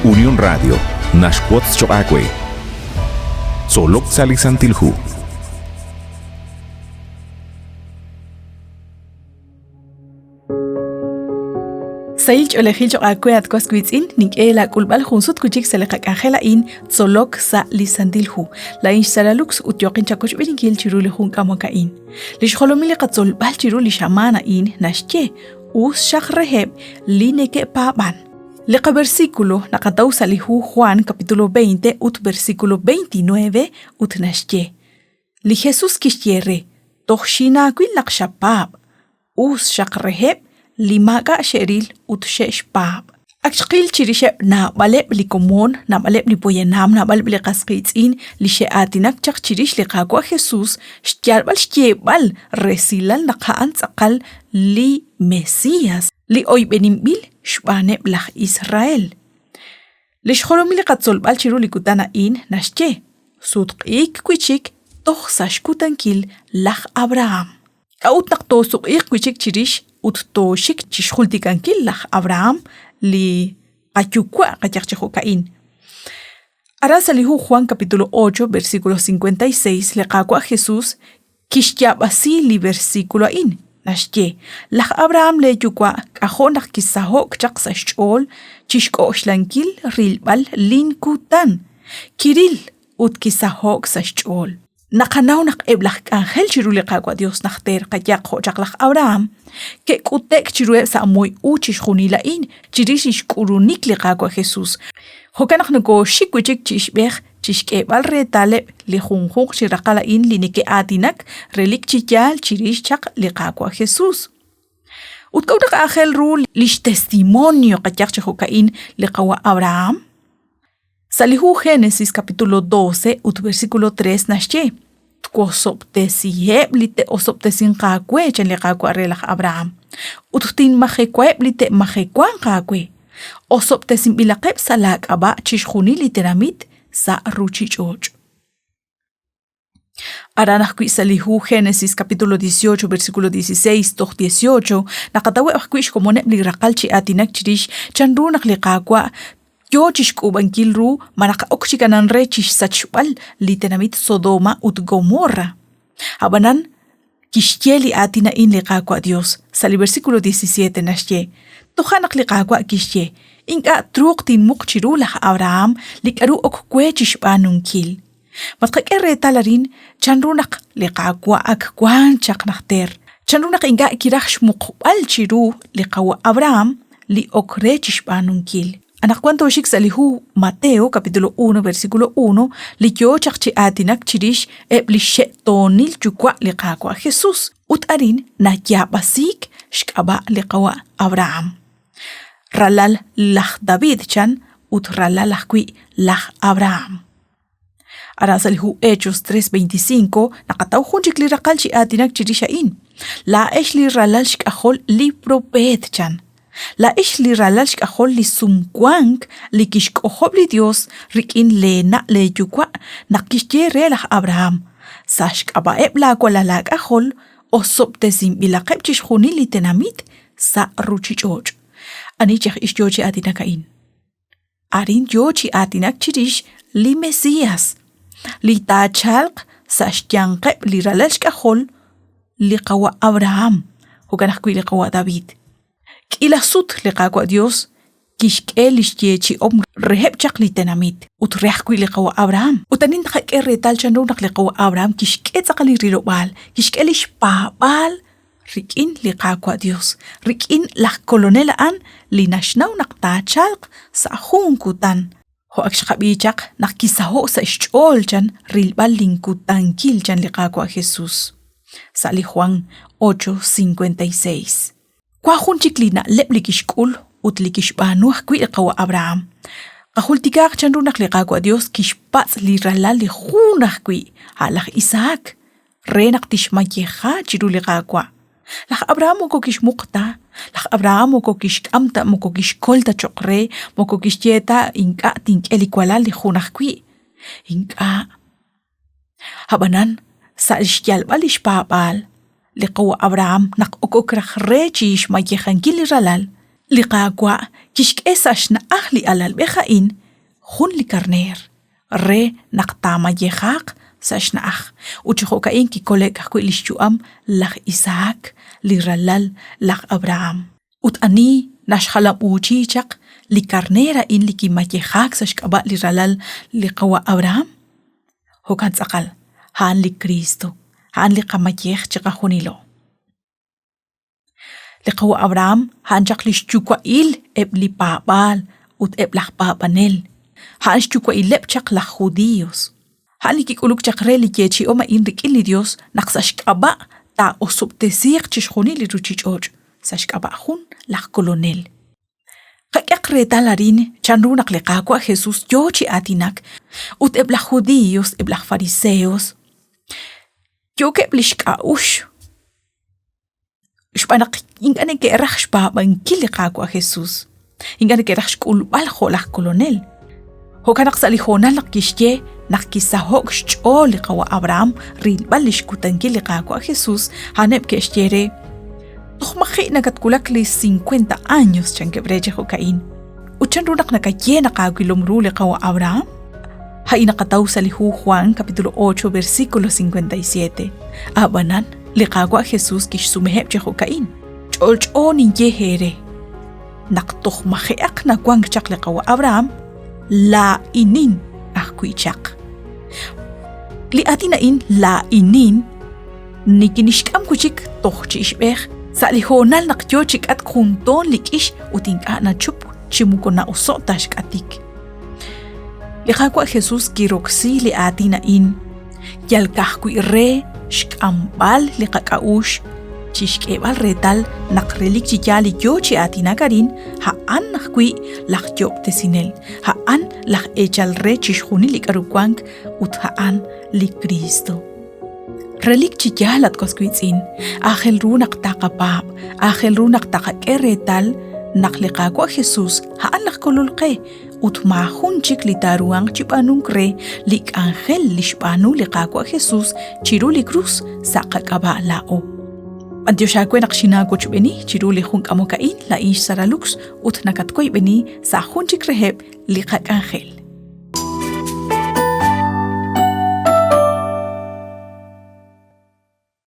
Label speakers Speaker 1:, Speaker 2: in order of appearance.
Speaker 1: Unión Radio naxwotz choq' aawe. Tzolok sa' li Santil Hu.
Speaker 2: Sahil ch'oolejil choq' aawe at was wiitz'in, nink'e laak'ulb'al jun sut wi' chik sa' li qak'anjel a'in Tzolok sa' li Santil Hu. Laa'in xSara Lux ut yooqin chawochb'eeninkil chiru li jun k'amok a'in. Li xjolomil li qatzolb'al chiru li xamaan a'in naxye, Us xaq reheb' li neke'paab'an. Li qaversículo naqataw sa' li hu Juan capítulo 20 ut versículo 29 ut naxye, Li Jesús kixye re, Toj xinaawil naq xapaab'. Us xaq reheb' li maak'a' xe'ril ut xe'xpaab'. Ak xqil chirixeb' naab'aleb' li komon, naab'aleb' li poyanam, naab'aleb' li qas qiitz'in li xe'aatinak chaq chirix li Qaawa' Jesús, xyalb'al xyeeb'al resilal naq a'an tz'aqal li Mesías, li oyb'eninb'il xb'aaneb' laj Israel. Li xjolomil li qatzolb'al chiru li kutan a'in naxye, Sutq'iik wi' chik toj sa' xkutankil laj Abraham. K'a'ut naq toosuq'iiq wi' chik chirix ut tooxik chi xjultikankil laj Abraham li qayuwa' qayaq chi jo'ka'in? Aran sa' li hu Juan capítulo 8 versículo 56 li Qaawa' Jesús kixyaab'asi li versículo a'in, naxye, Laj Abraham leeyuwa' k'ajo' naq kisaho'k chaq sa' xch'ool chi xk'oxlankil rilb'al linkutan. Kiril ut kisaho'k sa' xch'ool. Naqanaw naq eb' laj k'anjel chiru li Qaawa' Yos najter qayaq jo' chaq laj Abraham, ke'k'ute'k chiruheb' sa' moy u chixjunil a'in chirix li xk'ulunik li Qaawa' Jesus. Jo'kan naq nokooxik wi' chik chi ixb'ej chi xk'eeb'al reetaleb' li junjunq chi raqal a'in li neke'aatinak relik chi yaal chirix chaq li Qaawa' Jesus. Ut k'a'ut naq aajel ru li xtestimonio qayaq chi jo'ka'in li qawa' Abraham? Sa' li hu Génesis capítulo 12 ut versículo 3 naxye, Twosob'tesiheb' li te'osob'tesinq aawe, chan li Qaawa' re laj Abraham, ut tinmajewaheb' li te'majewanq aawe. Osob'tesinb'ilaqeb' sa' laak'ab'a' chixjunil li tenamit sa' ruuchich'och'. Aran ajwi' sa' li hu Génesis capítulo 18 versículo 16 toj 18 naqataweb' ajwi' xkomoneb' li raqal chi aatinak chirix chan ru naq li Qaawa' yoo chixk'uub'ankil ru malaj ok chi kanan re chixsachb'al li tenamit Sodoma ut Gomorra. A'b'anan, kixye li aatin a'in li Qaawa' Dios sa' li versículo 17 naxye, Toja' naq li Qaawa' kixye, Ink'a' truuq tinmuq chiru laj Abraham li k'aru ok we chixb'aanunkil. Ma tqak'e reetal arin chanru naq li Qaawa' ak wank chaq najter, chanru naq ink'a' kiraj xmuqb'al chiru li qawa' Abraham li ok re chi xb'aanunkil. Anaqwan tooxik sa' li hu Mateo capítulo 1 versículo 1 li yo chaq chi aatinak chirix eb' li xxe'toonil yuwa' li Qaawa' Jesús ut arin nayaab'asiik xk'ab'a' li qawa' Abraham. Ralal laj David chan ut ralal ajwi' laj Abraham. Aran sa' li hu Hechos 3:25 naqataw jun chik li raqal chi aatinak chirix a'in. Laa'ex li ralal xk'ajol li propeet, chan. Laa'ex li ralal xk'ajol li sumwank li kixk'ojob' li Yos rik'in leena' leeyuwa' naq kixye re laj Abraham, Sa' xk'ab'a'eb' laawalal aak'ajol osob'tesinb'ilaqeb' chixjunil li tenamit sa' ruuchich'och'. Ani chi aj ix yo chi aatinak a'in? Arin yoo chi aatinak chirix li Mesías, li taachalq sa' xyanqeb' li ralal xk'ajol li qawa' Abraham, jo'kan ajwi' li qawa' David. K'iila sut li Qaawa' Dios kixk'e li xyeechi'om reheb' chaq li tenamit ut re ajwi' li qawa' Abraham. Ut arin tqak'e reetal chanru naq li qawa' Abraham kixk'e tz'aqal li rilob'aal, kixk'e li xpaab'aal rik'in li Qaawa' Dios, rik'in laj Kolonel a'an li naxnaw naq taachalq sa' jun kutan. Jo' ak xqab'i chaq naq kisaho' sa' xch'ool chan rilb'al linkutankil chan li Qaawa' Jesus. Sa' li Juan 8:56. Wan jun chik li na'leb' li kixk'ul ut li kixb'aanu ajwi' li qawa' Abraham. Qajultikaaq chanru naq li Qaawa' Dios kixpatz' li ralal li jun ajwi', a' laj Isaac, re naq tixmayeja chiru li Qaawa'. Laj Abraham moko kixmuq ta, laj Abraham moko kixk'am ta, moko kixkol ta cho'q re, moko kixye ta ink'a' tink'e li walal li jun ajwi'. Ink'a'. Ab'anan, sa' xyalb'al li xpaab'aal, li qawa' Abraham naq ok ok raj re chi xmayejankil li ralal, li Qaawa' Kixk'e sa' xna'aj li alalb'ej a'in jun li karneer re naq taamayejaaq sa' xna'aj, ut chi jo'ka'in kikole'k ajwi' li xyu'am laj Isahak, li ralal laj Abraham. Ut ani naxjalam'uuchi chaq li karneer a'in li kimayejaak sa' xk'ab'a' li ralal li qawa' Abraham? Jo'kan tz'aqal, a'an li Kristo, a'an li qamayej chiqajunilo. Li qawa' Abraham a'an chaq li xyuwa'il eb' li paab'aal ut eb' laj paab'anel. A'an xyuwa'ileb' chaq laj judíos. A'an li kik'uluk chaq re li yeechi'om a'in rik'in li Yos naq sa' xk'ab'a' taa'osob'tesiiq chixjunil li ruuchich'och' sa' xk'ab'a' jun laj Kolonel. Qak'ehaq reetal arin chanru naq li Qaawa' Jesús yoo chi aatinak ut eb' laj judíos, eb' laj fariseos yookeb' li xk'a'uxl xb'aan naq ink'a' neke'raj xpaab'ankil li Qaawa' Jesús, ink'a' neke'raj xk'ulb'al jo' laj Kolonel. Jo'kan naq sa' li hoonal naq kixye naq kisaho'k xch'ool li qawa' Abraham rilb'al li xkutankil li Qaawa' Jesús, a'aneb' ke'xye re, Toj maji' nakatwulak li 50 años, chankeb' re chi jo'ka'in. Ut chanru naq nakaye naq aawilom ru li qawa' Abraham? A'in naqataw sa' li hu Juan capítulo 8 versículo 57. A'b'anan, li Qaawa' Jesús kixsumeheb' chi jo'ka'in, Ch'olch'o ninye eere, naq toj maji'aq nawank chaq li qawa' Abraham, laa'inin ajwi' chaq. Li aatin a'in laa'inin nikinixk'am wi' chik toj chi ixb'ej sa' li hoonal naq yoo chi k'atk jun toon li k'ix ut ink'a' nachup chi moko na'oso' ta xk'atik. Li Qaawa' Jesús kiroksi li aatin a'in yal ka'ajwi' re xk'amb'al li qak'a'uxl chixk'eeb'al reetal naq relik chi yaal li yoo chi aatinak arin a'an ajwi' laj Yo'ob'tesinel, a'an laj eechal re chixjunil li k'a'ru wank ut a'an li Kristo. Relik chi yaal, at was wiitz'in, aajel ru naq taqapaab', aajel ru naq taqak'e reetal naq li Qaawa' Jesus a'an laj Kolol qe ut maajun chik li taaruhanq chi b'aanunk re li k'anjel li xb'aanu li Qaawa' Jesus chiru li krus sa' qak'ab'a' laa'o. B'antiox aawe naq xinaawochb'eeni chiru li jun k'amok a'in, laa'in xSara Lux ut nakatwoyb'eni sa' jun chik reheb' li qak'anjel.